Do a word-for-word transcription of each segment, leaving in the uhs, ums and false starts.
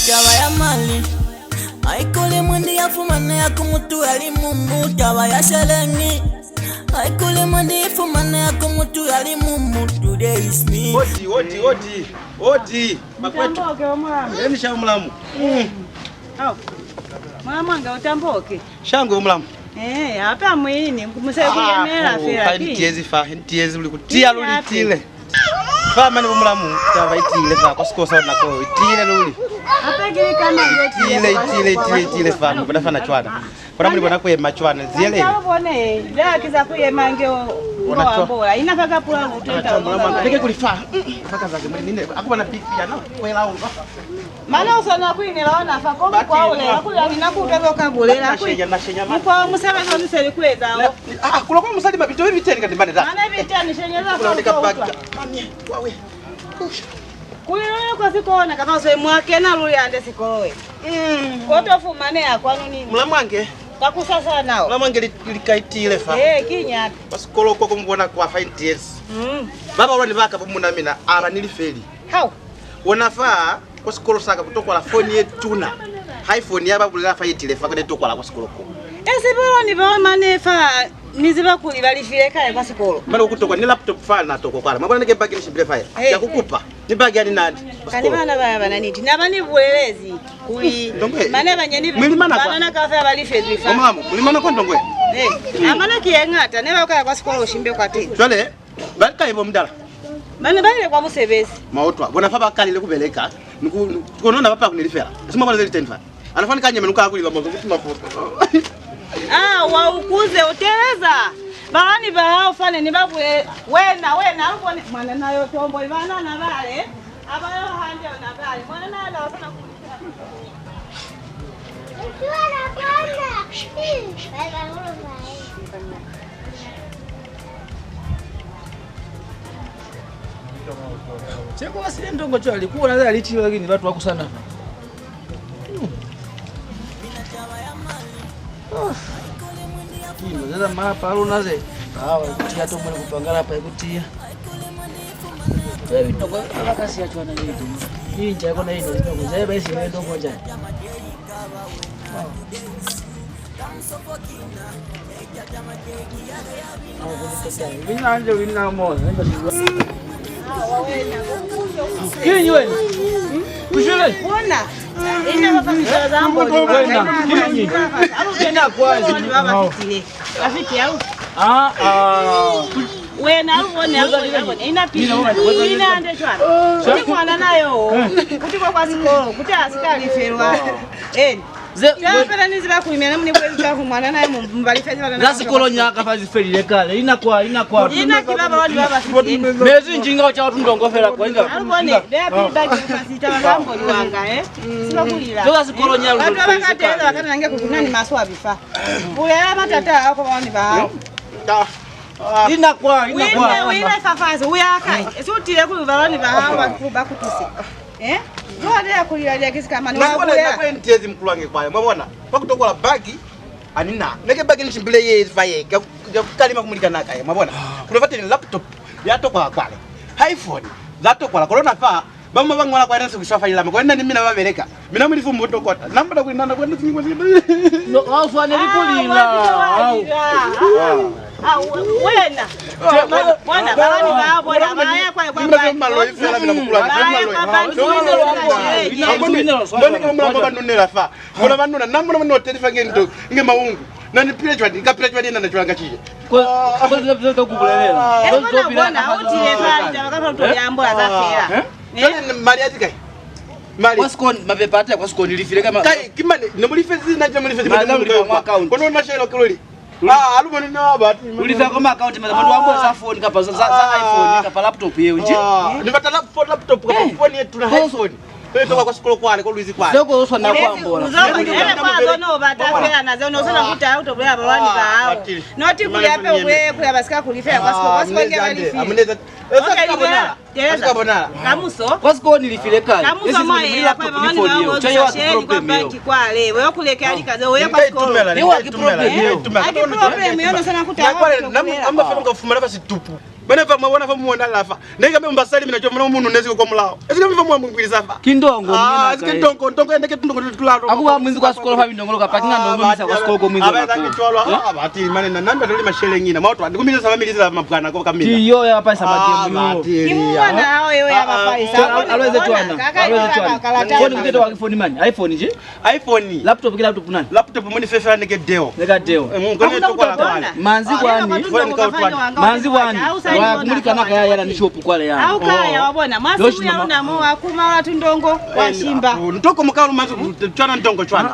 Taba ya mali, haikuli mwendi ya fumaneha ku mutu ya li mumu. Taba ya sheleñi, haikuli mwendi i fumaneha ku mutu ya li mumu. Today is me. Odi, odi, odi, odi. Bakwetu. Utamboke, wa mulamu. Eni sha mulamu. Mm. Au. Mulamu wange, utamboke. Shangwe mulamu. Eh, hape amwini, musele kuyemela fela. Fa ntiezi fa, ntiezi luli kutiya luli tile. Fa mane bo mulamu, taba itile fa, kwa sikolo sa luna ko, itile luli. Hape ki kana itile, itile, itile, itile fa, ni bona fana cwana. Bona muli bona kuyema cwana, ziyele. Kana bone, ya kiza kuyema nge o, ambola. Ina fa kapula luteta. Mulamu, peke kuli fa. Fa kaza ke mwe nine, akubona pipi yana, kwela uva. Mane u swanela ku inela ona fa, ko mukwa ule, kakuli ha ni na ku utwa zo ka bulela, kuli mukwa wa musebezi o ni sweli ku eza o. Ah, kulo kwa musali mabito be biteni kati mane da. Mane biteni, shenyeza fa u utwa. Kuli luli kwa sikolo na kapa se mwa kena luli hande sikolo we. Mm. Ko to fumaneha kwanu nini? Mulamu wange. Kakusasa nao. Mulamu wange li, li kaitile fa. Eh, ki nyati. Kwa sikolo ko ko mubona kwa fa ntiezi. Mm. Ba bahulwani ba ka bo muna mina, a ba ni lifeli. Hao. Ona fa, kwa sikolo sa ka ku tokwala foni ye tuna. Haifoni ya ba bulela fa ye tile fa, ku ne tokwala kwa sikolo ko. Esi bo ni ba mane fa, ni ziba kuli ba lifile kale kwa sikolo. Mane ku tokwa ni laptop fa na tokwa kwala. Mwa bona neke bagi ni shimbile fa ya. Eh. Ya ku kupa. Ni bagi ya ni nandi. Kani bana ba ba na niti. Na ba ni bulelezi kuli mane banyeni bana kaufela ba lifezwi fa. Mama, muli mana kwa ndongwe. Eh, amana ki ye ñata, ne ba kaya kwa sikolo shimbe kwa teni. Jwale, ba li kai bo mudala? Ba ne ba ile kwa musebezi. Maotwa, bona fa ba kalile ku beleka, ni ku, ni ku, kono na ba pa ku ne li fela. Esi mwa bona ze li ten fa. Ana fani ka nyemenu ka ku lila mozo kuti mafuta. Ah, wa ukuze, u teleza. Balani ba hao fane ni ba bule, wena, wena, lu bone, mwana na yo tombo, ibana na bale, aba yo hande ona bale, mwana na yo na usana ku Seko basile ndongo cwale, ku bona za litiba kini batu ba kusana fa. Hmm. Ah. Kino zeza mapa luna ze. Awa, kutiya to mwe kupangala pa kutiya. Kwe bitoko abakasiya cwana ni ndongo. Inja kona ino ndongo, ze ba isi ndongo nja. Ah. Kiñi wena? Kushile? Bona. Ina bafafisa za mboli. Wena, kiñi? Abo kena kwazi. Boni babafitile. Bafiti au. Ah, ah. Wena, abo bona, abo bona, abo bona. Ina pili. Ina ande cwana. Kuti mwana nayo. Kuti kwa, kwa sikolo. Kuti asika lifelwa. Eh. Ze, za fela ni ziba kuli mina mu ni bulezi za ku mwana naye mu, mu ba lifezi bana. Za sikolo nyaka fa zi felile kale. Ina kwa, ina kwa. Ina ki baba wali baba fiti. Mezi njinga cha watu ndongo fela kwa inga. Alubone, be api ba ki fa sita ba zambo liwanga, eh. Siba kulila. Za sikolo nyaka. Batu ba ka teza ba kana nange ku kuna ni maswa bifa. Bulela matata ako bani ba hao. Ina kwa, ina kwa. Wine, wine fafazi, uya kai? Esi utile kuli balani ba hao ba ku, ba kutuse. Eh? Jwale ya kulila lya kisi kama ni wa kuya. Nako ntezi mukulu wange kwale, mwabona? Kwa kutokola bagi, ani na. Neke bagi ni shimbile ye fa ye, ya, ya kukalima kumulikana kaye, mwabona? Kuna fateni laptop, ya tokwa kwale. iPhone, za tokwa, kolona fa, ba mwa ba ñola kwa nse ku swafa ilama, kwa nina ni mina ba beleka. Mina muli fumu tokota. Namba na kuinana kwa nse kwa nse. No, ha u swaneli ku lila. Au. Ah, wena. Bona, balani ba bona, ba ya kwa, kwa, kwa. Mina maloi fela, mina mukulu wange, mina maloi. Mboni, mboni kwa mulamba ba nunela fa. Bona ba nuna, na mona mona teli fa nge ndo, nge maungu. Na ni pile cwani, nka pile cwani na na cwanga ciye. Kwa, kwa zina pile ka ku bulelela. Eh, bona, bona, u tile fa, litaba ka fa u to yambola za fela. Eh? Cwale mali ya tikai? Mali. Kwa sikoni, mapepa ata kwa sikoni, lifile ka ma- Kai, ki mane, ne mu lifezi na, ne mu lifezi mali, mali, mali, mwa account. Kono na shelo kiloli. Ah, alu bone na ba ti. U lifa kwa ma account, mali, mali, wa mbo za phone kapa za, za, za iPhone kapa laptop yeo nje. Ah, ni bata lap-, laptop kapa phone yetu na iPhone. Pe toka kwa sikolo kwale, kwa luizi kwale. Seko uswa na kwa mbola. Uzo, ene kwa zono bata fela na zono usona kuta auto bwa balani ba hao. Noti kuya pe we, kuya basika kulifela kwa sikolo, kwa sikolo nge balifi. Amuneza. Esa kabona. Teeleza. Kamuso. Kwa sikolo ni lifile kale. Kamuso mwa yela kwa bani ba wo sheli kwa banki kwa le. Wewe kule ke alika ze wewe kwa sikolo. Ni wa ki problem yo. Aki problem yo no sana kuta. Kwa le namu amba fa ka fumana fa situpu. Bana fa mwa bona fa muona lafa. Ne ka mba sali mina chomana munhu nezi kwa mulao. Esi ka mba mwa mungwiliza fa. Ki ndongo mina. Ah, esi ka ndongo, ndongo ende ke ndongo tulalo. Aku ba mwinzi kwa sikolo fa bindongolo kapa kina ndongo misa kwa sikolo ko mwinzi. Aba ta kitwalo. Aba ti mane na namba tuli masheleñi na mauto. Ndikumile sa bamili za mabwana ko kamina. Ki yo ya pa sa mademu yo. Ki mwana hao yo ya bapalisa. Alweze twana. Alweze twana. Phone kutete wa phone mani. iPhone je? iPhone. Laptop ki laptop nani? Laptop muni fefe ne ke Dell. Ne ka Dell. Mm, kone to kwa kwani. Manzi kwani. Phone ka utwani. Manzi kwani. Wa kumulika na ka ya yala ni shop kwa le ya. Au ka ya wa bona. Masi ya una mo wa kuma wa tundongo wa shimba. Ntoko mukalo manzi twana ntongo twana.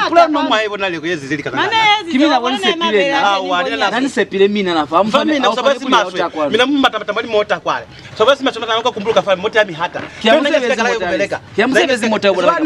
Kula no mwa ibona le ko yezi zili kana. Kimina wani sepile na. Ah, wa na. Nani sepile mina na fa. Fa mina sa basi maswe. Mina mumata mata mali mota kwale. Sa basi maswe mata ka kumbuluka fa mota ya mihata. Kia musebezi mota. Kia musebezi mota bona.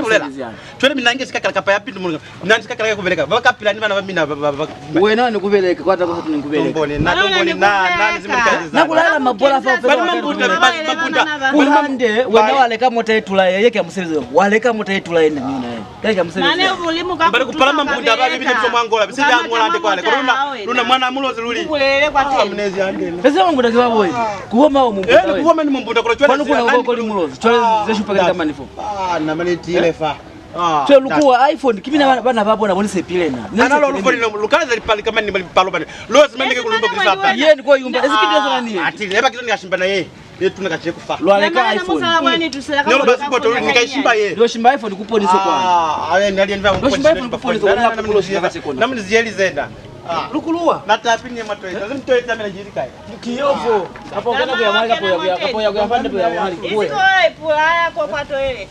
Cwale mina nge sikakala kapa ya pindu mulunga. Mina ni sikakala ku beleka. Ba ka pila ni bana ba mina ba, ba, ba. Wena ni ku beleka, kwata kwa ni ku beleka. Tombone, na tombone, na, na, ni zimwe kazi za. Na ku lala mabola fa. Bali mabunda, bali mabunda. Kuhande, wena wa leka mota ye tula ye, ye ke musebezi. Wa leka mota ye tula ye na mina ye. Ke ke musebezi. Mane u buli muka. Bali ku pala mabunda ba bibi ni mwa Angola. Bisi ya Angola ande kwale. Luna, luna mwana mulozi luli. Bulele kwa tena. Amnezi ande. Pese mabunda ke ba boy. Kuwa mawo mabunda. Eh, kuwa mani mabunda kwa. Kwanu kuna kwa koli mulozi. Cwale ze shupa kama ni fo. Ah, na mane tile fa. Ah, cwale lukuwa iPhone, ki mina bana, bana ba bona bo ni sepile na. Ana lo lu foni lo, lu ka eza lipali kama ni lipalo bane. Lo si mane ke ku lumba ku sa pa. Ye ni ko yumba, esi ki ndezo na ni. Ati, eba kizo ni ka shimba na ye. Ye tuna ka che ku fa. Lwa leka iPhone. Ne lu ba sipoto ni ka shimba ye. Lo shimba iPhone ku poniso kwa. Ah, ale ni ali ni ba. Lo shimba iPhone ku poniso kwa, na ku poniso kwa. Na mni ziyeli zenda. Ah. Lukuluwa. Na tapi ni matoyi. Zim toyi tamela jiri kai. Ki yo fo. Kapo kana ku ya mali, kapo ya, ku ya, kapo ya, ku ya fande, ku ya mali. Kuwe. Isi ko ipula ya ko kwa toilet.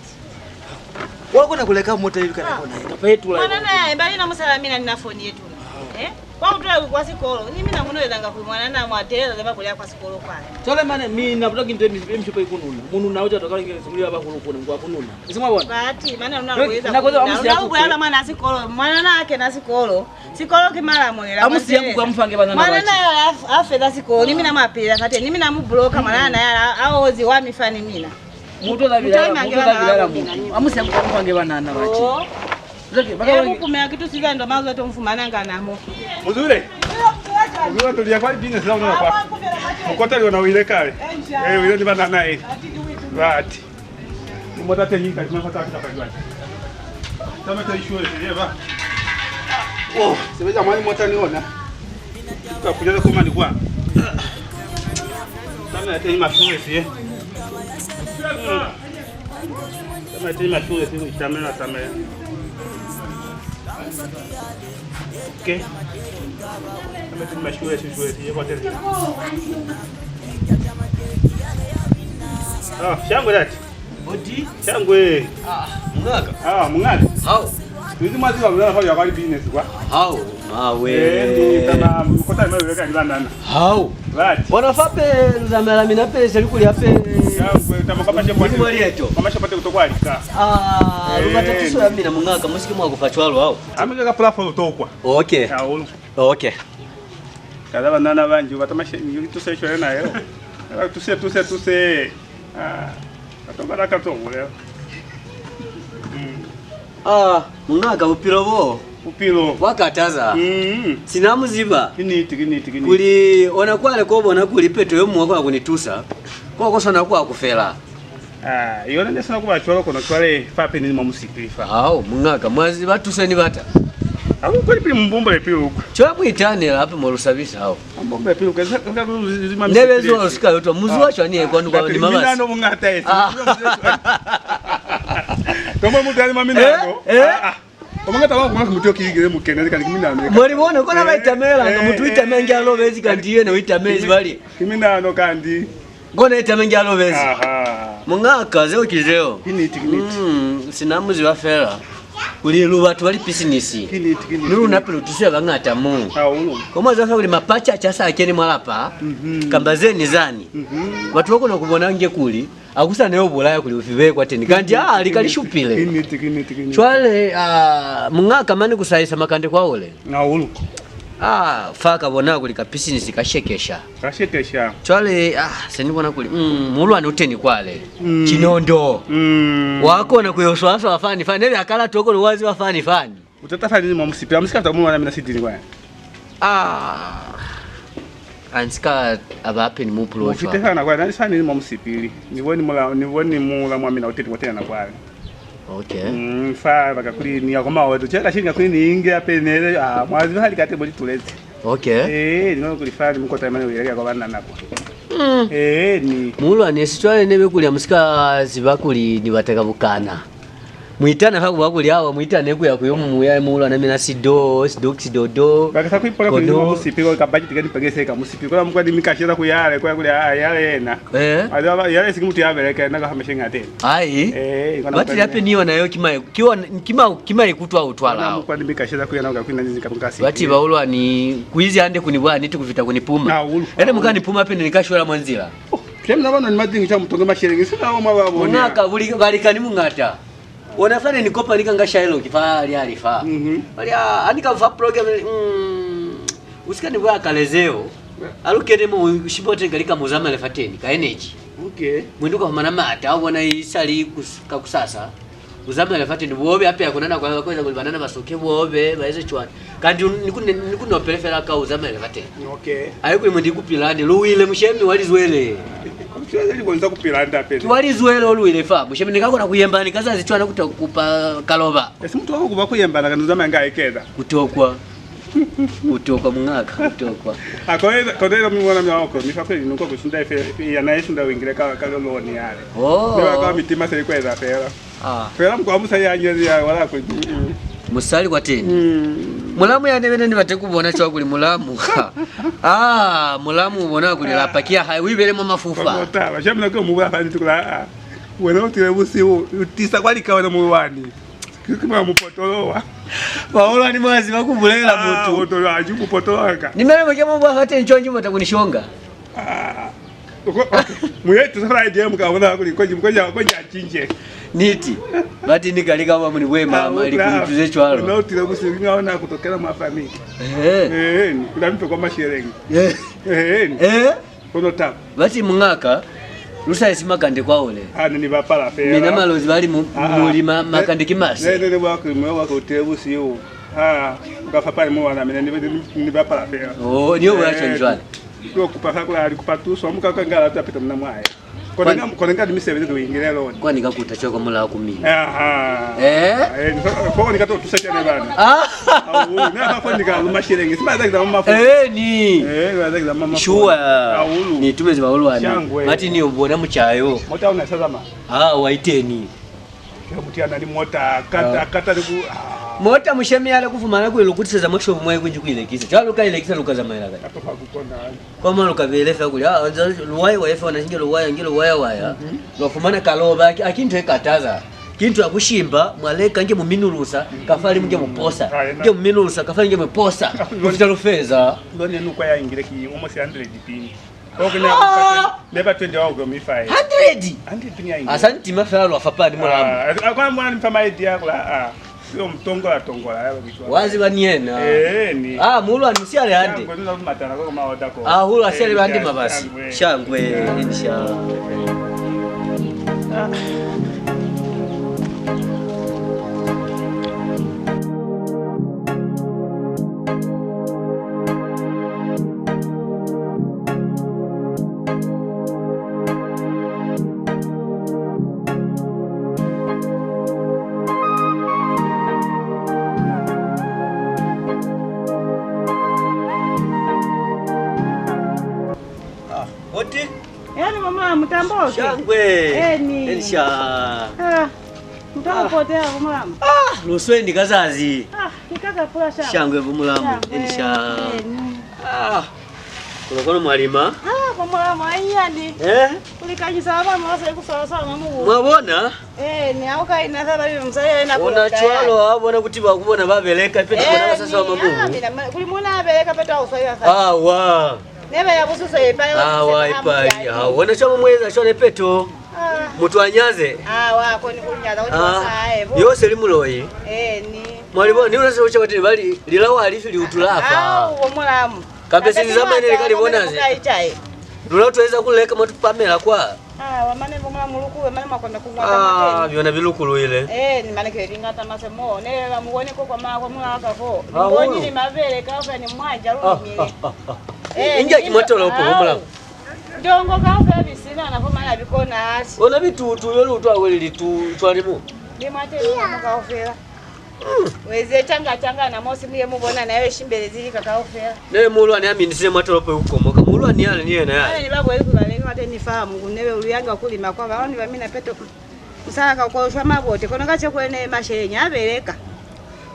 Wa kona ku leka mota ili kana kona. Kapa ye tula. Mwana na ya, mbali na musala mina ni na foni ye tuna. Eh? Kwa utwa kwa sikolo, ni mina muno ezanga ku mwana na mwa tela za ba ku ya kwa sikolo kwa. Cwale mane mina buta kinte mi, mi shopa ikununa. Mununa uja toka ngene simuli ba bahulu kuna ngwa kununa. Isi mwa bona? Bati, mane una ku eza. Na koza amusi ya ku. Una ku ya mwana sikolo, mwana na ke na sikolo. Sikolo ki malamulela. Amusi ya ku kwa mufange bana na. Mwana na ya a feza sikolo, ni mina mwa pila kate, ni mina mu bloka mwana na ya a ozi wa mi fa ni mina. Mutu za bilala, mutu za bilala mutu. Amusi ya ku kwa mufange bana na bati. Oh. Zake, baka. Ye ku kumela ki tusiza ndo mazo to mfumana ngana mo. Muzule. Muzule to liya kwa business la una kwa. Mukota yona uile kale. Eh, uile ni bana na eh. Bati. Ni mota teñi ka tima fata fita pa jwale. Tama ta ishwe ye ba. Oh, sebeza mwa ni mota ni ona. Ka kuja ko mani kwa. Tama ya teñi mashwe ye. Tama ya teñi mashwe ye, itamela, tamela. Okay. Kama tuli mashule, shule, shule, ye kwa tele. Ah, shangwe dati. Odi. Shangwe. Ah, mungaka. Ah, mungaka. Hao. Tuzi mwazi wa mwana kwa ya kwa business kwa. Hao, mawe. Eh, ni kama mkota mwe weka ni banana. Hao. Right. Bona fa pe lu zamela mina pe se li kuli ape. Shangwe, tama kwa mashe kwa. Ni mwa lieto. Kwa mashe kwa te kutokwa alika. Ah, lu bata tuso ya mina mungaka, musiki mwa ku fa cwalo hao. Amika ka pula fo lu tokwa. Okay. Hahulu. Okay. Kana banana banji ba tama she, ni tuse shwele na yeo. Ba tuse, tuse, tuse. Ah. Ka to bala ka to bulela. Mm. Ah, mungaka, bupilo bo. Bupilo. Bwa kataza. Mm. Sina mu ziba. Ki niti, ki niti, ki niti. Kuli ona kwale ko bona kuli peto yo muñwi kwa ku ni tusa. Kwa ku swana kwa ku fela. Ah, yona ne sina ku ba cwalo kono cwale fa pe ni mwa musipili fa. Hao, mungaka, mwa ziba tuse ni bata. Aku kweli pili mu bumbule pili uku. Cwale mu itanela hape mwa lu sabisa hao. Mu bumbule pili uku. Nebe zwa lu si ka yo twa, mu zwa cwani ye kwanu kwa ni mabasi. Minano mungata esi. Ah. Tomwe mutu ali mwa minano. Eh, eh. Ah, ah. Omangata wa kwa mutu ki igele mukene kali kiminano. Moli bona kona ba itamela, eh, mutu itamela ngi alobezi kanti yena uitamezi bali. Kiminano kanti. Kona itamela ngi alobezi. Aha. Mungaka, zeo ki zeo. Ki niti, ki niti. Mm, sina mu ziba fela. Kuli lu batu ba lipisinisi. Ki niti, ki niti. Ni luna pe lu tuse ba bañata mo. Hahulu. Ko mwa ziba fela kuli mapacha cha sa keni mwa lapa. Mhm. Kamba zeni zani. Mhm. Batu ba kona ku bona nge kuli a ku sa ne yo bulaya kuli u fibe kwateni. Kanti, ah, lika li shupile. Ki niti, ki niti, ki niti. Cwale, ah, mungaka mane ku sa isa makande kwa ole. Hahulu. Ah, fa ka bona kuli ka business ka shekesha. Ka shekesha. Cwale, ah, se ni bona kuli, mm, muhulwani u teni kwale. Mm. Chinondo. Mm. Wa kona ku yo swaswa fani fani. Nebe akala toko ni wazi wa fani fani. U tata fani ni mwa musipi. A mu si ka ta mu bona mina sidini kwa. Ah. A ni si ka aba hape ni mupulo wa cwalo. Mu fite fana kwa, na ni sani ni mwa musipili. Ni boni mula, ni boni mula mwa mina u teni, u tena kwale. Okay. Mm, fa baka kuli ni ya kwa maoto. Che ka shinga kuli ni inge ya penele. Ah, mwa ziba hali kate boli tulezi. Okay. Eh, ni kuli fa ni mukota mane u yeleka kwa banana kwa. Mm. Eh, ni. Muhulwani, si cwale nebe kuli a mu si ka ziba kuli ni bata ka bukana. Muitana fa kuba kuli awa, muitane kuya ku yo mumu ya muhulwana mina sido, sido, sidodo. Bakesa kuipola kuli ni mwa musipi, ka budget ka ni pengese ka musipi. Kono mukwa ni mi kashela ku yale, kwa kuli, ah, yale yena. Eh. Ali aba, yale si ki mutu ya beleka, yena ka fa mashenga a teni. Ai. Eh, kona. Bati lape ni yona yo ki mai, ki yona, ki ma, ki maikutwa a utwala. Kona mukwa ni mi kashela ku yena, ka kwina ni ka mukasi. Bati bahulwani, kuizi hande kuni bwa niti ku fita kuni puma. Hahulu. Ene muka ni puma pene ni ka shwela mwa nzila. Oh, ke mina bana ni madingi cha mutonge masheleñi, sina wa mwa ba bona. Muñaka, buli, balikani muñata. Ona fane ni kopani ka nga Shylock fa ali, ali fa. Mhm. Ali, ah, ani ka fa program, mm, usika ni bwa kalezeo. A lu kene mo, u shipote kali ka mu zamaela fateni, ka energy. Okay. Mwendi u ka fumana maata, u bona i sali kus-, ka kusasa. U zamaela fateni, bobe hape ha ku na nako ya ku eza kuli banana ba soke bobe, ba eze cwani. Kanti un-, ni ku ne-, ni ku nopele fela ka u zamaela fateni. Okay. Ai kuli mwendi ku pilani, lu wile mushemi wa lizwele. Mushemi li bonisa ku pilani hape. Ki wa lizwele o lu wile fa. Mushemi ni ka kona ku yemba ni ka zazi cwana ku ta kupa kaloba. Esi mutu wa ku ba ku yemba na ka ni zamaya nga ikeza. Kutokwa. Kutokwa muñaka, kutokwa. A ko eza, ko eza mi bona mi wa ko, mi fa kweli nuko ku sunda ife, ife ya na isunda wingile ka, ka loloni yale. Oh. Ni ba ka mitima se ikweza fela. Ah. Fela mukwa musali ya nyezi ya wala ku. Mm. Musali kwateni. Mm. Mulamu ya nebene ni bate ku bona cwa kuli mulamu. Ah, mulamu u bona kuli lapa ki ya hae, u ibele mwa mafufa. Kota, ba shamina ko mu ba fa ni tukula, ah. Wena u tile busihu, u tisa kwa lika wena muwani. Ki, ki mwa mupotolowa. Bahulwani mwa ziba ku bulela mutu. Ah, mupotolowa, ki mupotolowa ka. Ni mele mo ke mo bwa fateni cwa nji mota ku ni shonga. Ah. Uko, okay. Muyetu sa idea mu ka bona kuli konji, konji, konji a cinje. Niti. Bati ni kali ka ba mu ni bwe mama, ah, li ku tuze cwalo. No tile busi nga ona ku tokela mwa family. Eh. Eh, ni kula mpe kwa masheleñi. Eh. Eh. Eh. Kono taba. Bati muñaka, lu sa isi makande kwa hole. Ah, ne ni bapala fela. Mina Malozi ba li mu, ah, ah, mu lima makande ki masi. Ne, ne, ne bwa kuli mwe wa ku tile busihu. Ah, u ka fapani mu wana mina ni, ni, ni bapala fela. Oh, ni yo bwa cwa cwale. Ku kupa fa kula ali kupa tuso, mu ka kangala ta pita muna mwaya. Kona nga, kona nga ni misebezi ku ingile loni. Kwani ka kuta cwa kwa mulaho ku mina. Aha. Eh? Eh, ni fa, fo ni ka to tusa cwale bana. Ah. Au, na fa fo ni ka luma sheleñi, si ba za kizama mafu. Eh, ni. Eh, ba za kizama mafu. Sure. Au. Ni tumezi bahulwani. Shangwe. Bati ni yo bona mucayo. Mota una sazama. Ah, wa iteni. Ke mutu ya na ni mota, kata, ah, kata ni ku, ah. Mota mushemi ya le ku fumana ku ilukutiseza mwa shopu mwa ikunji ku ilekisa. Cwalo ka ilekisa lu ka zamaela kai? Apa fa ku kona. Kwa mwa lu ka bele fa kuli, ah, nza lu wai wai fa, ona singe lu waya, nge lu waya waya. Mhm. Lwa fumana kaloba, aki, aki nto e kataza. Ki nto ya ku shimba, mwa leka nge mu minulusa, ka fa limu nge mu posa. Ah, yena. Nge mu minulusa, ka fa nge mu posa. Ah, ku fita lu feza. Lone nukwa ya ingile ki almost hundred pini. Oke ne, ah! Ne ba twenty wa ugo mi five. Hundred? Hundred pini ya ingile. Asa ntima fela lwa fapani mulamu. Ah, a kwa mwana ni fa ma idea kula, ah. Yo mutongola tongola ya bitwa. Wa ziba ni yena. Eh, ni. Ah, muhulwani, mu siyale hande. Shangwe, ni na matana kwa ma order ko. Ah, hulu a siyale hande mabasi. Shangwe. Shangwe, ni sha. Ah. Ah, oti? Yani mama, mutambo oke? Shangwe. Eni. Eni sha. Ah, mutambo pote ya mama. Ah, luswendi kazazi. Ah, ni kaza pula sha. Shangwe bu mulamu. Shangwe. Eni sha. Eni. Ah. Kono kono mwalima. Ah, kwa mulamu, anyani. Eh? Kulikanyisa abantu basa kusala sala mu. Mwabona? Eh, ni au ka ina sala bi musali ina. Bona cwalo, a bona kuti ba ku bona ba beleka, ipe bona ba sa sala mu. Ah, mina, ma-, kuli muna abeleka peta uswa ya sala. Awa. Nebe ya bususo ye pale. Awa, ipali. Ah, bona cwalo mweza cwale peto. Ah. Mutu anyaze. Awa, koni kunyaza, koni wasa hae. Yo se li muloi. Eh, ni. Mwa li bona, ni luna se lu ca kwateni, ba li, lila wa lifi liutu la fa. Au, bo mulamu. Kambe se ni zamaya ne li ka li bona ze. Luna lu tueza ku leka mwa tupamela kwa. Ah, wa mane bo mulamu, lu kuwe mane mwa kona ku ngata mateni. Ah, byona bi lukuluhile. Eh, ni mane ke li ngata mase mo. Ne ba mu bone ko kwa ma, kwa mula ka ko. Ni boni ni mabele kaufela ni mwaja lu mile. Eh, inja ki motolopo bo mulamu. Ndongo kaufela bisina na fo mane a bi kona ati. Ona bitutu yo lu utwa kweli litu cwale mo. Ni mateni kaufela. Weze canga canga na mosi muye mubona nayo shimbelezi lika kaufela. Ne muulwani aminisile mwa tolopo yokukomoka. Muulwani yale ni yena yale. Ane ni bakweli kuli balemi bateni famu kunebe uluyanga kulima kwa baoni bamina peto. Musala ka ukoshwa mabote kono kache kwene masheleñi abeleka.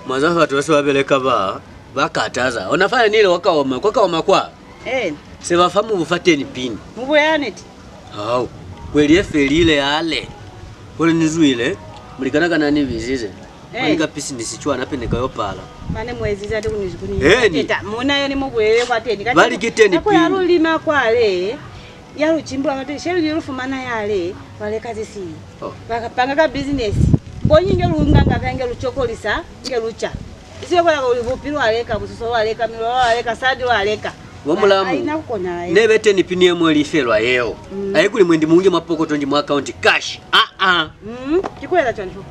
Mwaza batu base babeleka ba, ba kataza. Ona fana nile wa kaoma, kwa kaoma kwa. Eh. Se ba fa mubu fa ten pin. Mubu ya niti. Hao, kweli ye felile yale, kuli ni zwile, mulikana kana ni bizize. Eh. Mani ka pisinisi cwana pe ni ka yo pala. Mane mu ezize ate kuni, kuni. Eni. Teta, muna yo ni mu bulele kwateni. Ba li ki ten pin. Nako ya lu lima kwale, ya lu cimbula mateni, shelu ni lu fumana yale, lwa leka zisili. Oh. Ba ka panga ka business. Mbonyi nge lu nganga, nge lu cokolisa, nge lu ca. Isiyo kola kuli bupi lwa leka, busoso lwa leka, milolo lwa leka, sadi lwa leka. Bo mulamu, ne be ten pin ye mwe lifelwa yeo. Mm. Ai kuli mwendi munge mwa pokoto nji mwa account cash. Ah, ah. Mm, ki kueza cwani fo?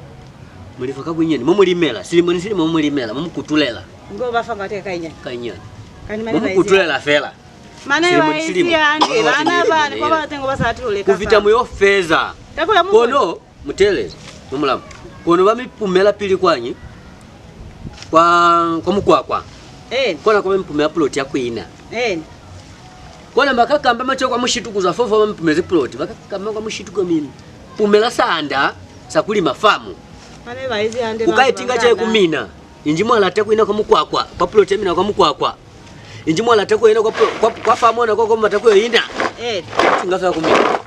Mu lifa ka bunyeni, mo mu limela, silimo ni silimo mo mu limela, mo mu kutulela. Ngo ba fanga te ka inyani. Ka inyani. Mo mu kutulela fela. Mane ba izi hande, bana bani, kwa ba tengo ba sa tuleka. Ku fita mu yo feza. Kono, Mutelezi, no mulamu. Kono ba mi pumela pili kwañi? Kwa, kwa mukwakwa. Eh. Kona kwa ba mi pumela plot ya kuina. Eh. Kona ba ka kamba macho kwa mushitu kuza fofo ba mi pumezi plot. Ba ka kamba kwa mushitu kwa mini. Pumela sanda sa kulima famu. Mane ba izi hande. Ku ka itinga cha ku mina. Inji mwa lata kuina kwa mukwakwa, kwa plot ya mina kwa mukwakwa. Inji mwa lata kuina kwa, kwa, kwa famu ona kwa, kwa mata kuyo ina. Eh. Tinga fa ku mina.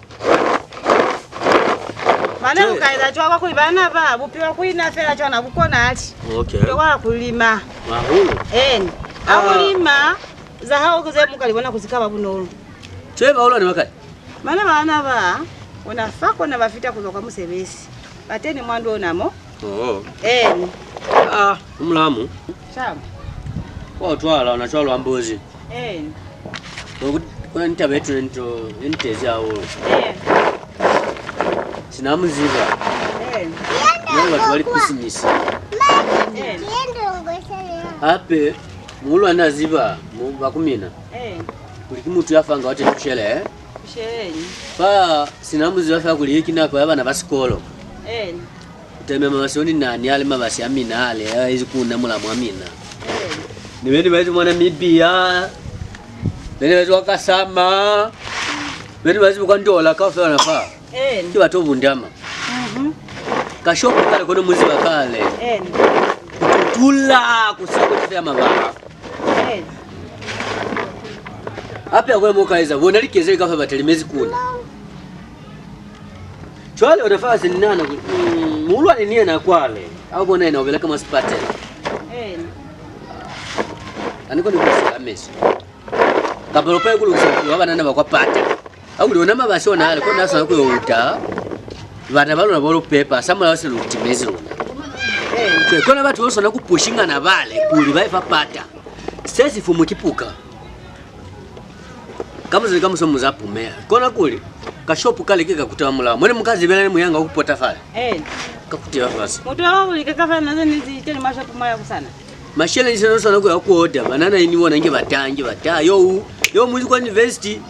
Mane lu ka eza cwalo kuli bana ba bupilwa ku ina fela cwana bu kona ati. Okay. Nto kwa ku lima. Hahulu. Eni. A ku lima za hao ze mu ka li bona ku si ka ba bunolo. Cwe ba ulwa ni bakai? Mane bana ba ona fa kona ba fita ku zwa kwa musebezi. Ba teni mwa ndu ona mo. Oh. Eni. Ah, mulamu. Shamba. Kwa utwala ona cwalo ambozi. Eh. Ku na ni taba ye tuna nto ye ni tezi hahulu. Eh. Sina mu ziba. Eh. Ni batu ba lipisinisi. Eh. Hape muhulwani a ziba mu ba ku mina. Eh. Kuli ki mutu ya fanga wa teni kushele, eh? Kusheleñi? Fa sina mu ziba fa kuli ki nako ya bana ba sikolo. Eh. Ku teme mabasi o ni na ni ale mabasi a mina ale a ezi ku na mulamu a mina. Eh. Ni be ni ba ezi mwa Namibia. Be ni ba ezi kwa Kasama. Be ni ba ezi kwa Ndola kaufela na fa. Eh. Ki batu bundama. Mhm. Ka shopu kale kono mu ziba kale. Eh. Ku tutula ku sa ku fela mabala. Eh. Hape akwe mo ka eza bona likeze ka fa ba talimezi ku na. Cwale ona fa se ni nahana kuli, mm, muhulwani ni yena kwale. A u bona yena u beleka mwa sipatela. Eh. Ani koni ku sika meso. Kapa lopa ye ku lukisa bupilo bwa banana ba kwa pata. A kuli ona mabasi ona ale kona a swana ku yo uta bana ba luna bo lu pepa, sa mulao se lu timezi luna. Eh. Kona batu ba swana ku pushingana bale kuli ba ye fa pata. Se si fumwi ki puka. Kamuso ni kamuso mu za pumeha. Kona kuli, ka shopu kale ki ka kutela mulao. Mone mu ka zibela ni muyanga wa ku pota fale. Eh. Ka kutela fasi. Mutu wa kuli ka fana ze ni zi teni mashopu maya kusana. Masheleñi sina swana ku ya ku oda, banana ini bona inge ba ta, inge ba ta. Yo, yo muzi kwa university.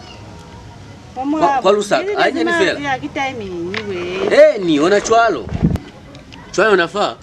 Kwa, kwa Lusaka. Ai nyani fela. Ya ki timing we. Eh, ni ona cwalo. Cwalo na fa.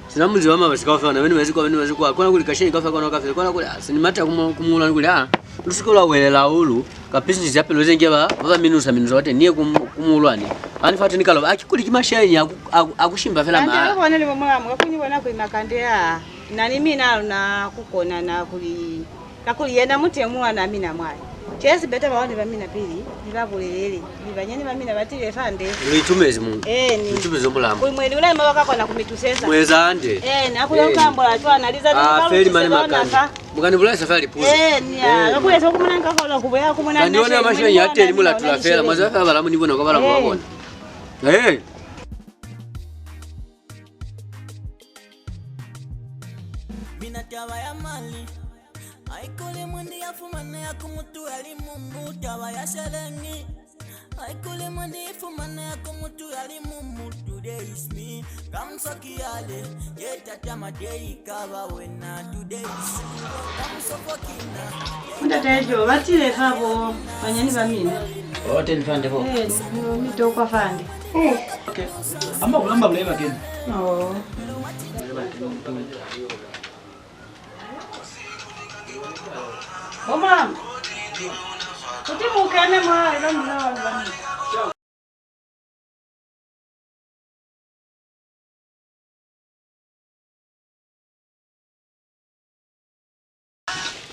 Sina muzi wa mabasi kaufela, na beni bazi kwa, beni bazi kwa. Kona kuli kasheni kaufela, kona kaufela. Kona kuli, ah, sini mata kumu-, kumuhulwani kuli, ah, lu si ke lwa welela hahulu ka business ya pelo ze nge ba, ba ba minusa, minusa bate, niye kum-, kumuhulwani. Ani fati ni kaloba, aki kuli ki masheleñi a ku, a ku, a ku shimba fela ma. Kande kona ni bo mulamu, ka kunyi bona kuli makande a, na ni mina luna ku kona na kuli Kakuli yena mutu ye muñ'a na mina mwale. Cwale si beta baone ba mina pili, ni ba bulelele, mi banyani ba mina ba tile fande. Lu itumezi mu. Eeni. Lu itumezi mulamu. Kuli mwendi u na ni mo ba ka kona ku mi tuseza. Mu eza hande. Eeni, ha ku yo ka ambola cwana, lizazi li ka lu tuseza ona fa. Mu ka ni bulaisa fela lipuzo. Eeni, ya. Kakuli esa ku mona nka kona ku buya ku mona. Kanti ona masheleñi a teñi mu latula fela, mwa ziba fela balamu ni bona kwa balamu ba bona. Eeni. Eeni. Fumana ya ku mutu ya li mumu, taba ya sheleñi. Haikuli mwa ni fumana ya ku mutu ya li mumu, today is me. Kamuso ki yale, ye tatama day ka ba wena, today is me. Kamuso fo ki na. Ndate jo, ba tile fa bo banyani ba mina. Oh, ten fande bo. Eh, no mi to kwa fande. Okay. Amba kulamba bule ba kena. Oh. Bo mama, kuti mu kene mwa ilo mina wa lubani.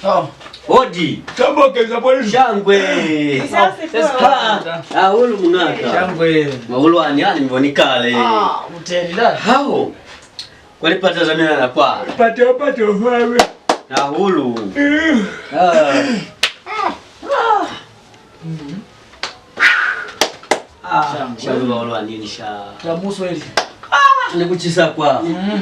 Oh. Odi. Shangwe. Sasa, ha, hahulu muñaka. Shangwe. Mahulu ani, ani mboni kale. Ah, uteli da. Hao. Kwa lipata za mina na kwa. Pata, pata, mame. Hahulu. Mm. Ah. Ah. Ah, shangwe bahulu ani ni sha. Taluso eli. Ah, ni ku cisa kwa. Mm.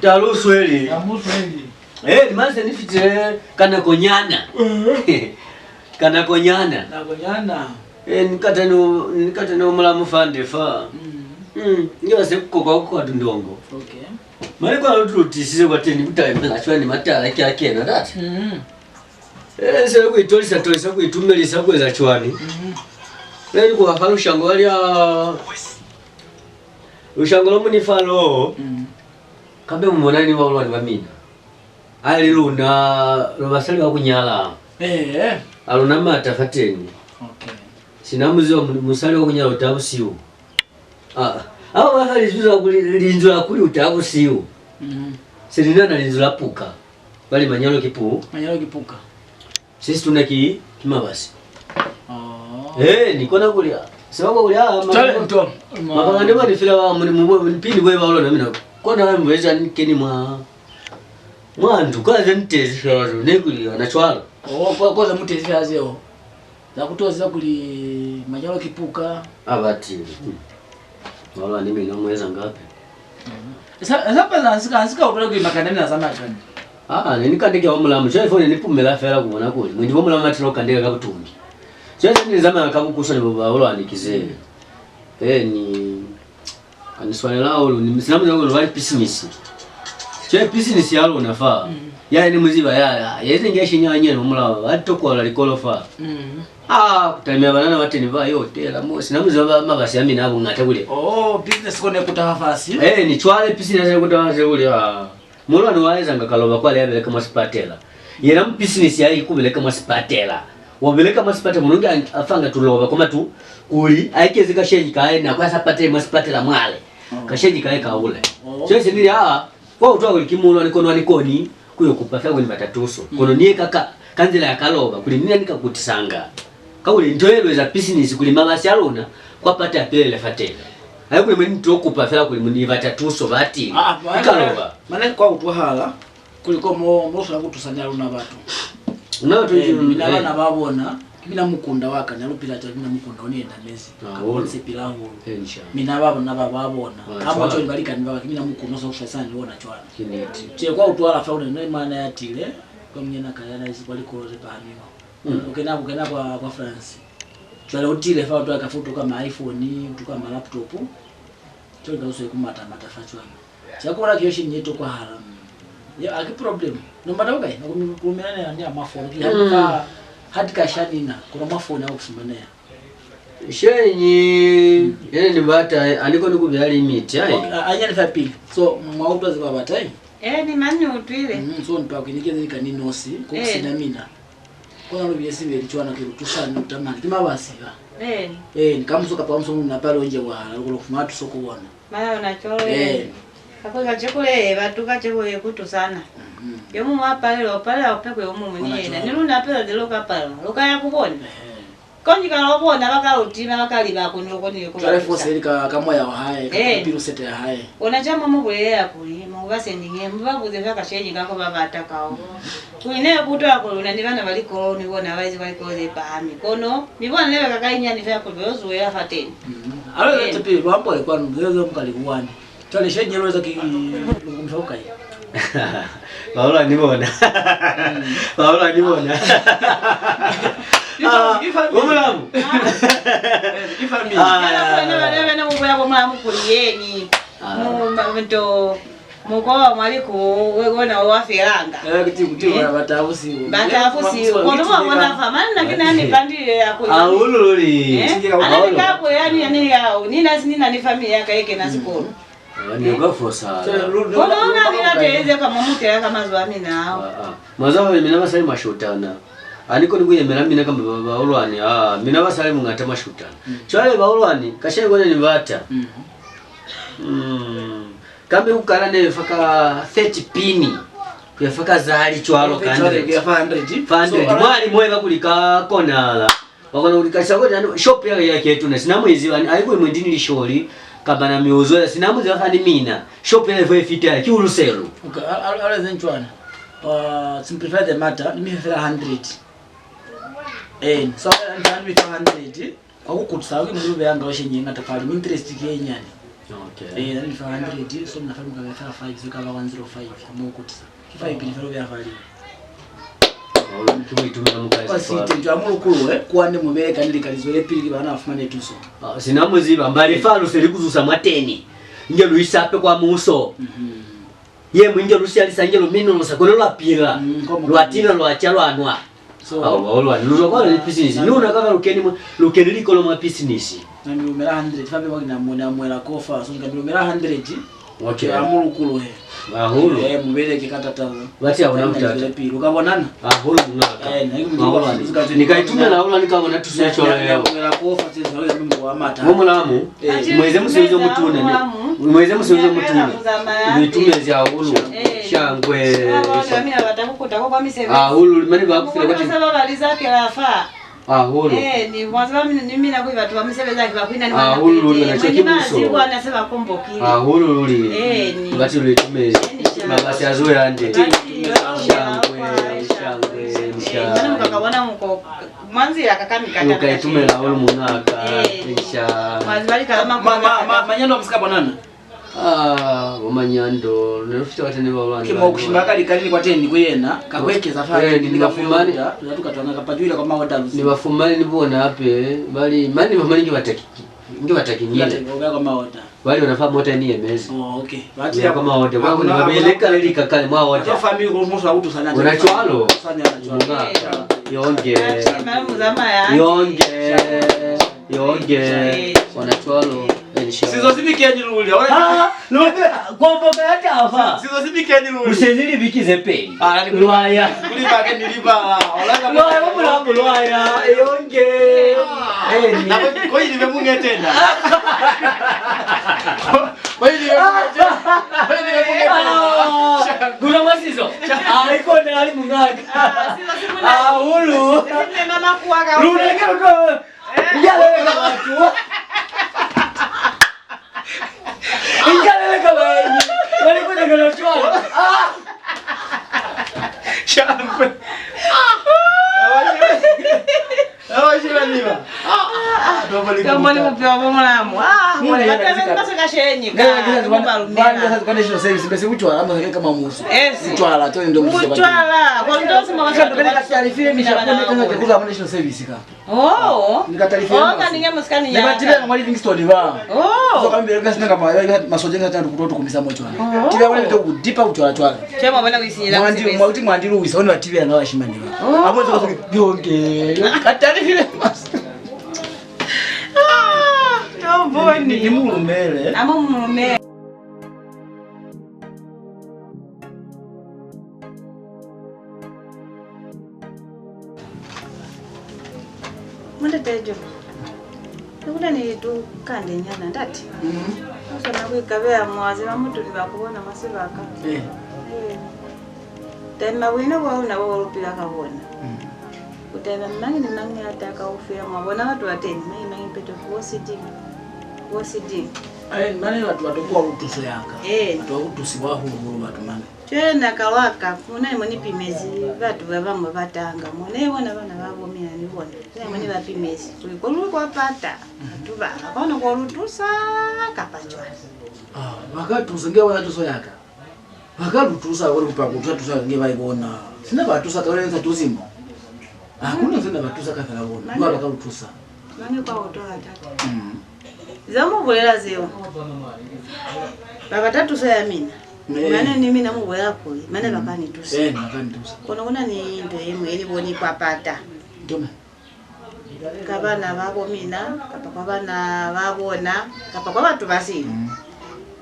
Taluso eli. Taluso eli. Eh, ni manze ni fitile ka nako nyana. Eh. Ka nako nyana. Nako nyana. Eh, ni kata no, ni kata no mula mufande fa. Mm. Mm, nge ba se ku kokwa kwa tundongo. Okay. Mali kwa lo tu tisize kwa teni ku taimela cwani matala ki a kena data. Mm. Eh, se ku itolisa, tolisa, ku itumelisa, ku eza cwani. Mm. Eh, ni ku ba fa lushango lwa lia, lushango lo mu ni fa lo. Mm. Kambe mu bona ni bahulwani ba mina. Ali luna, lu basali ba ku nyala. Eh. Ha lu na maata fateni. Okay. Sina mu ziba mu-, musali wa ku nyala u taha busihu. Ah, abo ba fa linzwi la kuli, linzwi la kuli u taha busihu. Mm. Se li na na linzwi la puka. Ba li manyalo ki pu-. Manyalo ki puka. Se situna ki, ki mabasi. Oh. Eh, ni kona kuli, se ba kwa kuli, ah, ma-, cwale, nto, ma-, mabangande ba ni fela ba, mu, mu, mu, pili bwe ba lona mina. Kona ba mbo eza ni keni mwa, mwa ndu, kwa ze ni tezi fela zo, ne kuli ona cwalo. Oh, kwa, kwa ze mu tezi fela zeo. Za ku to ziba kuli manyalo ki puka. A bati. Hmm. Wala ni mina mu ezanga hape. Mhm. Sa, sa pela nsika, nsika utwala kuli makanda mina zamaya cwani. Ah, ne ni kandeke wa mulamu. Cwale fo ne ni pumela fela ku bona kuli mwendi bo mulamu ba tilo kandeka ka butungi. Cwale se ni zamaya ka bukuswa ni bo bahulwani ki ze. Eh, ni, ha ni swanela hahulu, ni, sina muzwa kuli ba li pisinisi. Cwale pisinisi ya luna fa, mm, ya ni mu ziba ya, ya, ya eze nge shinya nyeno mulao, ba tokola likolo fa. Mm. Ah, ku talimela banana ba teni ba yo tela mo, sina muzwa ba mabasi a mina a buñata kuli. Oh, business kone ku taha fasi. Eh, ni cwale business ne ku taha fasi kuli, ah. Muhulwani wa ezanga kaloba kwale ya beleka mwa sipatela. Yena mu business ya hae ku beleka mwa sipatela. Wa beleka mwa sipatela, munungi a, a fanga tuloba kwa matu, kuli a ekeze kashenyi ka hae, nako ya sa patele mwa sipatela mwale. Oh. Kashenyi ka hae ka hule. Oh. So, ese nili, ah, Kwa utwa kuli ki muhulwani kono ha ni koni ku yo kupa fela kuli ni bata tuso. Mm. Kono ni ye ka, ka, ka nzila ya kaloba kuli ni na ni ka kutisanga. Kakuli nto ye lu eza pisinisi kuli mabasi a luna kwa pata a pilele fateni. Haikuli mwendi ni to kupa fela kuli mu ni bata tuso batili. Ah, ni kaloba. Mane kwa utwahala kuli ko mo, mo swana ku tusa ni a luna batu. Una batu. Eh, mina bana ba bona. Ki mina mukunda wa ka, ne lu pila cwale, ki mina mukunda o ne ndamezi. Ah, kapa o nze pila hahulu. Mina ba bona ba, ba bona. Ah, ha mwa cwale. Cwale balikani ba ka, ki mina mukunda o sa ku swalisana ni bona cwale. Ki niti. Cwale kwa utwala fa, u na ni mwana ya tile, kwa munyana ka ya na izi kwa likolo ze pahamiwa. Mm. U kena, u kena kwa, kwa France. Cwale u tile fa, u twa ka fa u tuka ma iPhone, u tuka ma laptop. Cwale ka u sweli ku mata, mata fa cwana. Cha ku bona ki yo shini ye tokwahala. Mm. Ye, ha ki problem. No matter ukai, na ku mi-, ku lumela ni, ni ama phone. Ki ha, mm, ha ti ka shanina, kono mwa phone ha ku fumaneha. Shenyi, mm, ye ne ni bata, ha ni koni ku beya limit, ai. Okay, a, a nyani fa pili. So, mwa utwa ze ba bata, eh? Eh, ni mani ni utwile. Mm, so, ni pa ku inikeza ni ka ni nosi, ku, eh, sina mina. Kona lu bile sibeli cwana ki lu tusani, lu tamani. Ki mabasi ba. Eeni. Eeni, kamuso kapa kamuso muñwi na palelwa nje wahala, lu kona ku fumana tuso ku bona. Mane ona cwalo. Eeni. Kakuli kacenu le, batu kacenu ye ku tusana. Mhm. Yo muñwi a palelwa, u palela u pekwe yo muñwi ni yena. Ni luna hape lwa tile lu ka palelwa, lu ka ya ku bona. Ehe. Konji ka lwa bona ba ka lu tima, ba ka liba kuli lu konile ku ba tusa. Cwale fo se li ka, ka moya wa hae, ka, eh, pilu sete ya hae. Ona ca mwa mu bulelela kuli, mu ba sendinge, mu ba buze fa kasheni ka ko ba bata kao. Kuli ne ku utwahala kuli u na ni bana ba likolo, ni bona ba ize kwa likolo ze pahami. Kono, ni bona ne ba ka kainyani fela kuli ba yo zuhela fateni. Mm. Alo, eh, lete pili, lu ambole kwanu, ze, ze mu ka li kuwani. Cwale, sheni ye lu eza ki, lu kumisa bukai? Baulwani bona. Baulwani bona. Ah, bo mulamu. Ah. Kana bana bana bana mu buya bo mulamu kuli yeni. Ah. Mu, ma, to, mukowa mwali ku, we, wona wa felanga. Eh, kuti, kuti, eh? Bata busiku. Bata busiku. Kono mwa bona fa, mani na kina ni pandile ya ku. Ah, ulululi. Eh? Ana ni ka ku yani, yani ya, ni na, ni na ni family ya ka ye kena sikolo. Ni ka fosala. Kono ona ni lateleze ka mwa mutela ka mazwi a mina ao. Ah, ah. Mwa zwa kuli mina basali mashutana. Ha ni koni ku yemela mina kamba ba, baulwani. Ah, mina basali muñata mashutana. Mm. Cwale baulwani, kasheko ne ni bata. Mm. Mm. Kambe ku kala ne fa ka thirty pini. Ku ya fa ka zali cwalo ka hundred. Ku ya fa hundred. Fa hundred. So, mwali mo eba kuli ka konala. Wa kona ku li kalisa kuli, yani, shop ya ka ya ki ye tuna, sina mu i ziba, ni, haikuli mwendi ni lisholi, kapa na miuzo ya, sina mu ziba fa ni mina, shop ya ka fo ye fita ya, ki Wholesale. Okay, a, a, a eze cwana. Uh, simplify the matter, ni mi fe fela hundred. Eh, so, a, a, a mi fa hundred, kwa ku kutisa, ki mu lu beya nga ushe nye ñata fali, mi interest ki ye nyani. Okay. Eh, na ni fa hundred, so mina fali mu ka beya fela five, so ka ba one zero five, kwa mu kutisa. Ki fa ipili felo bya fali. Wa site nto ya mulukulu, eh, kwande mubele kani lika lizwele pili ki bana bafumane tuso. Ah, sina muziba, mbali fa lu se li kuzusa mwa teni. Nge lu isa hape kwa muso. Mhm. Ye mwi nge lu siyalisa, nge lu minulusa, kono lwa pila. Mm, kwa lwa tina, lwa ca, lwa nwa. So, awa, olwani, lu zwa kwale ni business. Ni una kaka lu keni mwa, lu keni likolo mwa business. Na mi lumela hundred, fa bebo ki na mona mwela kofa, so nka mi lumela hundred. Okay. Ke a mulukulu he. Hahulu. Eh, mubeleke ka tatalo. Bati ha hona butata. Pili, u ka bonana? Hahulu muñaka. Eh, na, ni ka itumela hahulu, ni ka bona tuso ye cwalo yeo. Mo mulamu, eh, mu eze musebezi o mutuna, ni, mu eze musebezi o mutuna. Lu itumezi hahulu. Eh. Shangwe. Hahulu, mane ba ku file kwa. Hahulu. Eh, ni mwa ziba mina, ni mina kuli batu ba musebeza ki ba kuina ni bona. Hahulu, pete, luna mwe ni mazi bwana se ba kombokile. Hahulu luli. Eh, ni. Bati lu itumezi. Eh, ni sha. Mabasi a zo yande. Shangwe, shangwe, shangwe. Eh, mane mukaka bona muko, mwa nzila ka kamikata. Lu ka itumela hahulu muñaka. Eh, ni sha. Mwa ziba lika la ma, ma, ma, manyando musika bonana. Ah, bo manyando, ne lu fita bateni ba lwani. Ki mo ku shimba ka likali ni kwateni ku yena, ka ku ekeza fa ni ba fumani. Tuna tuka twana kapa tuile kwa maoda lusi. Ni ba fumani ni bona hape, bali, mani ni ba fumani nge bataki, nge bataki ngile. Kwa maoda. Bali ona fa mota ni yemezi. Oh, okay. Bati ya kwa maoda, kwa kuna ba bele kale lika kale mwa oda. Fa mi ko mo sa utusana. Una cwalo. Yonge. Yonge. Yonge, ona cwalo, eni sha. Sizo si bikeni luli, ona. Ah, no, kombo ka ya tafa. Sizo si bikeni luli. Usezi libiki ze peli. Ah, ni lwaya. Kuli ba ke ni libala. Ona ka lwaya, bo mulamu lwaya, yonge. Ah. Eni. Na ko, ko ili be mungetena. Ko ili be mungetena. Ko ili be mungetena. Ah, kuna mwa sizo. Ah, iko ne ali muñaka. Ah, sizo si muna. Ah, hulu. Sizo si muna makuwa ka. Luna ke luna. Injaleleka batu. Injaleleka baenyi. Bali kwenekela cwalo. Ah! Shangwe. Abashilaniba. Tombo ni bupilo bo mulamu. Ah, mole batu beni baseka shenyi ka. Bani baseka kwa National Service, bese butwala, ama kama musu. Butwala, to ndo musu. Butwala, kwa ndo sima baseka. Kama kata talifile misha kwa kama kuzama National Service ka. Oh. Ni ka talifela. Oh, masi. Kani nge musika ni nyaka. Ni ba tibela mwa Livingstone ba. Oh. So kambe ka sina kama ya masoja nga tatu kutoto kumisa mo cwale. Oh. Tibela wale to kudipa utwala twala. Che mwa bona kuisinyela. Mwandi, mwa kuti mwandi luwisa, ona tibela na bashimani ba. Oh. Abo zo yonke. Ka talifile masi. Ah, no boni. Ni mulumele. Amo mulumele. Mundete jo. Nikuta ni tu kande nyana ndati. Mhm. Usona ku ikabela mwazi ba mutu ni ba ku bona mwa sibaka. Eh. Eh. Tani mabuina bwa luna bo lu pila ka bona. Mhm. Ku tena mañi ni mañi a ta kaufela mwa bona batu ba teni, mañi mañi peto ku bo siding. Ku bo siding. Ai, mane batu ba tokwa lutuso ya ka. Eh. Batu ba kutusiwa hahulu batu mane. Cwale na ka wa ka, ku na ni mo ni pimezi batu ba bañwi ba tanga, mo ne bona bana ba bo mina ni bona. Ku na ni mo ni ba pimezi. Kuli ko luli kwa pata, batu ba ka kona ku lu tusa kapa cwani. Ah, ba ka tusa, nge bona tuso ya ka. Ba ka lu tusa, kuli kupa ku tusa, tusa nge ba ibona. Sina ba tusa ka wena tusi mo. Ha ku na sina ba tusa ka fela bona. Ba, ba ka lu tusa. Mane kwa utwa tata. Mm. Za mu bulela zeo. Ba bata tuso ya mina. Eh. Mane ni mina mu bulela kuli, mane ba ka ni tusa. Eh, ba ka ni tusa. Kono ku na ni nto ye ñwi ye ni boni kwa pata. Nto mañi? Ka bana ba bo mina, kapa kwa bana ba bona, kapa kwa batu ba sili. Mm.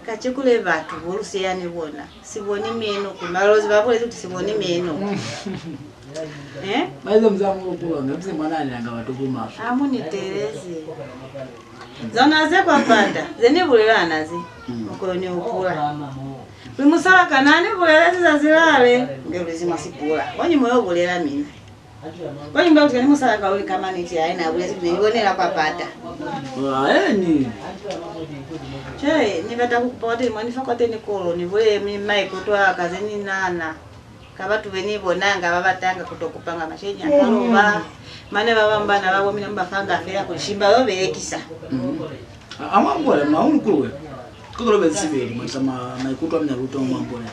Kacenu le batu bo lu seya ni bona, si boni meno, ku Malozi ba bulezi kuti si boni meno. Eh? Ba ize muzamu ku longa, mze mwana ni anga batu ku maswe. A mu ni teleze. Zona ze kwa pata, ze ni bulela na ze, mm, mu kono ni hupula. Kuli musalaa ka na ni bulelezi zazi lale, nge lu zi mwa sipula. Konji mu yo bulela mina. Kwa nyumba kuti ni musalaa ka uli ka maniti, haina bulezi kuli ni bonela kwa pata. Aeni. Cwale, ni bata ku kupa kwateni, mwa ni fa kwateni kolo, ni bulele mi maikuto a ka ze ni nana. Ka batu be ni bonanga ba batanga ku to kupanga masheleñi a ka loba. Mane ba bañwi bana ba bo mina mu ba fanga fela kuli shimba yo belekisa. Mm. A, a mu ambola, mwa ulu kuluwe. Ku kolo bezi sibeli, mwa tisa ma, maikuto a mina lu to mu ambola.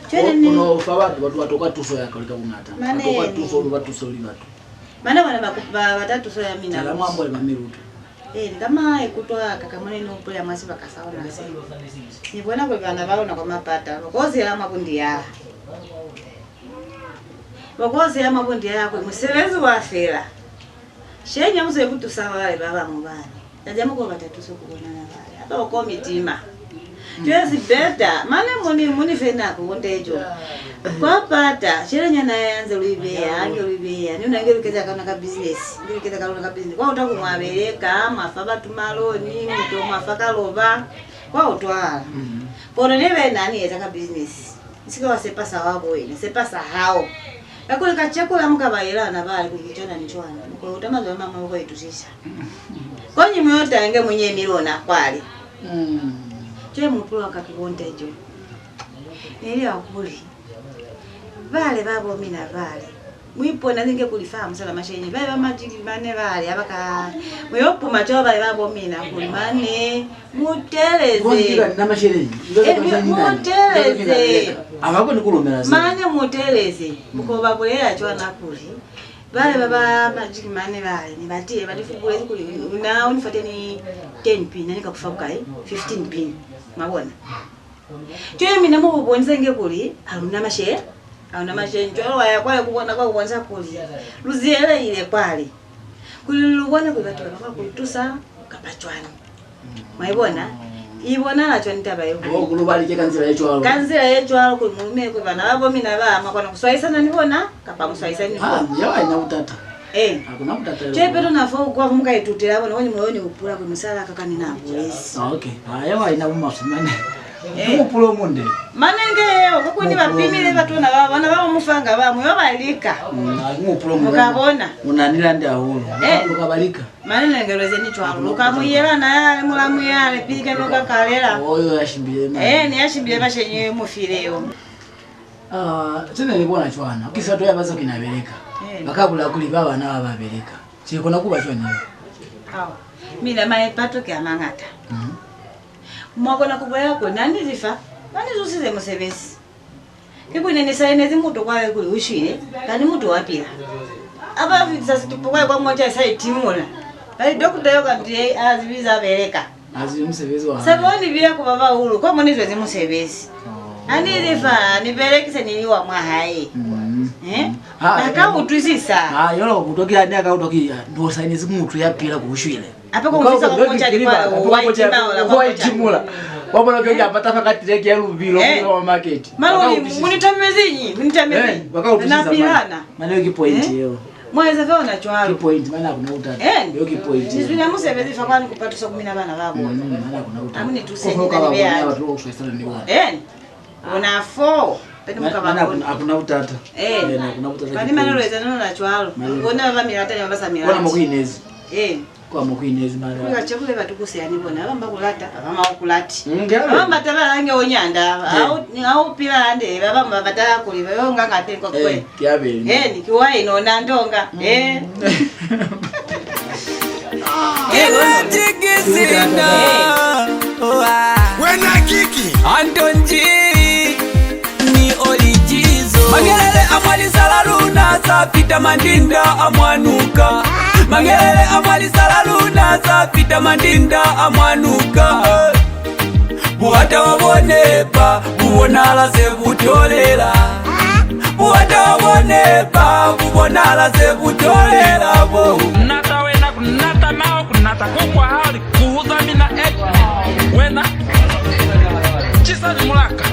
Cwale ni kono fa batu, batu ba tokwa tuso ya ka lika buñata. Ba tokwa tuso, lu ba tuso li batu. Mane bona ba, ba bata tuso ya mina. Cwale mu ambola ba miluto. Eh, ni ka maikuto a ka, ka mo ne ni hupula mwa sibaka sa ona se. Ni bona kuli bana ba luna kwa mapata, ba ko zela mwa bundi ya. Ba ko zela mwa bundi ya kuli musebezi wa fela. Shenya mu ze ku tusa bale ba bañwi bani. Taja mu ko bata tuso ku bona na bale. Apa ba ko mi tima. Cwale si beta, mane mu ni, mu ni fe nako, konde jo. Kwa pata, shelenyana ya nze lu i beya, nge lu i beya, ni una nge lu keza ka luna ka business, nge lu keza ka luna ka business. Kwa utwa ku mwa beleka, mwa fa batu maloni, mutu mwa fa ka loba, kwa utwala. Mm. Kono ne be na ni eza ka business. Usike wa sepa sa wa bo wena, sepa sa hao. Kakuli kacenu la mu ka ba yelana bale kuli ki cwana ni cwana, mu ka uta mazwi a mañwi a ku itusisa. Konji mu yo tange mu nyemi lona kwale. Mm. Cwale muhupulo wa ka ki konde jo. Ne li ya kuli, bale ba bo mina bale, mu ipona inge kuli fa ha mu sa na masheleñi. Bale ba majiki mane bale, ha ba ka, mu yo puma cwalo bale ba bo mina kuli mane mu teleze. Konji ka na masheleñi. Eh, mu, mu teleze. Ha ba koni ku lumela se. Mane mu teleze. Mu ko ba bulela cwana kuli, bale ba, ba majiki mane bale, ni ba tile, ba ni fupulezi kuli, na u ni fate ni ten pin, na ni ka ku fa bukai? Fifteen pin. Mwa bona? Cwale mina mu bu bonise inge kuli ha lu na mashe-, ha lu na masheleñi. Cwale wa ya kwale ku bona kwa ku bonisa kuli lu ziyelehile kwale. Kuli lu bone kuli batu ba ba kona ku lu tusa kapa cwañi. Mwa i bona? I bonahala cwañi taba ye kuli ku lu balike ka nzila ye cwalo? Ka nzila ye cwalo kuli mu lumele kuli bana ba bo mina ba mwa kona ku swaisana ni bona kapa mu swaisani ni bona. Ah, yeo ha i na butata. Eh. Ha ku na butata yeo. Cwale peto na fo kwa mu ka itutela bona, konji mu yo ni hupula kuli musalaa ka ka ni na bulezi. Ah, okay. Ah, yeo ha i na bumaswe mane. Eh. Ki muhupulo o munde. Mane nge yeo, kakuli ba pimile batu na ba, bana ba mu fanga ba, mu yo ba lika. Mm, ah, ki muhupulo o munde. Mu ka bona. U na ni lande hahulu. Eh. Lu ka ba lika. Mane ne nge lu eze ni cwalo. Lu ka mu yela na yale mulamu yale, pili ke lu ka kalela. Oyo ya shimbile mane. Eh, ni ya shimbile bashenyi mu file yo. Ah, se ne ni bona cwana. Ki sa to ya ba sa kina beleka. Eh. Ba ka bula kuli ba bana ba ba beleka. Ki kona ku ba cwañi? Ao. Mina maipato ki a mañata. Mhm. Mwa kona ku bulela kuli na ni lifa, ba ni zusize musebezi. Ki kuli ne ni sainezi mutu kwale kuli u shwile, kani mutu wa pila. Ha ba fitisa situpu kwale kwa moca i sa itimula. Ba li, dokota yo kanti ye a zibi za beleka. Ha zibi musebezi wa hae. Se bo ni biya ku ba bahulu, kwa mo ni zwezi musebezi. Oh. Ha ni lifa, ni belekise ni liwa mwa hae. Mm. Eh? Mm. Ha, ba ka utwisisa. Ha, yola ku utwa ki, ni a ka utwa ki, ni o sainezi mutu ya pila ku u shwile. Ape ku mfisa kwa moca ni kwa wa itimula, kwa moca. Wa itimula. Wa bona kuli a pata fa ka tileke ya lubilo, eh, kwa market. Maloli, mu ni tamezi ñi? Mu ni tamezi ñi? Eh, ba ka utwisisa. Na pilana. Mane ki point yeo. Mwa eza fe ona cwalo. Ki point, mane ha ku na butata. Eh. Yo ki point. Ni zwile musebezi fa kwani ku patusa ku mina bana ba bona. Mm, mane ha ku na butata. Ha mu ni tuse ni na ni beya. Batu ba ku swaisana ni bona. Eh. Ona fo. Pene mu ka ba bona. Ha ku na butata. Eh. Eh, ha ku na butata. Bani mane lu eza nona cwalo. Bona ba mi lata ni ba ba sa mi lati. Bona mo ku inezi. Eh. Kwa mo ku inezi mane. Kuli kacenu le batu ku seya ni bona, ba bañwi ba ku lata, ba bañwi ba ku lati. Mm, ba bañwi ba taba lange o nyanda, eh, ha u, ha u pila hande, ba bañwi ba bata kuli ba yo nga ngate kwa kwe. Eh, ki a beli. Eh, ni ki wa ino na ndonga. Mm. Eh. Ina tikisina. Eh. Wena kiki. Antonji. Mwa lisala luna sa fita mandinda a mwanuka. Mangelele a mwa lisala luna sa fita mandinda a mwanuka. Buhata wa bone ba bu bonala se bu tolela. Buhata wa bone ba bu bonala se bu tolela bo. Nata wena, ku nata mao, ku nata koko hali, ku huza mina, eh, wena. Cisa limulaka.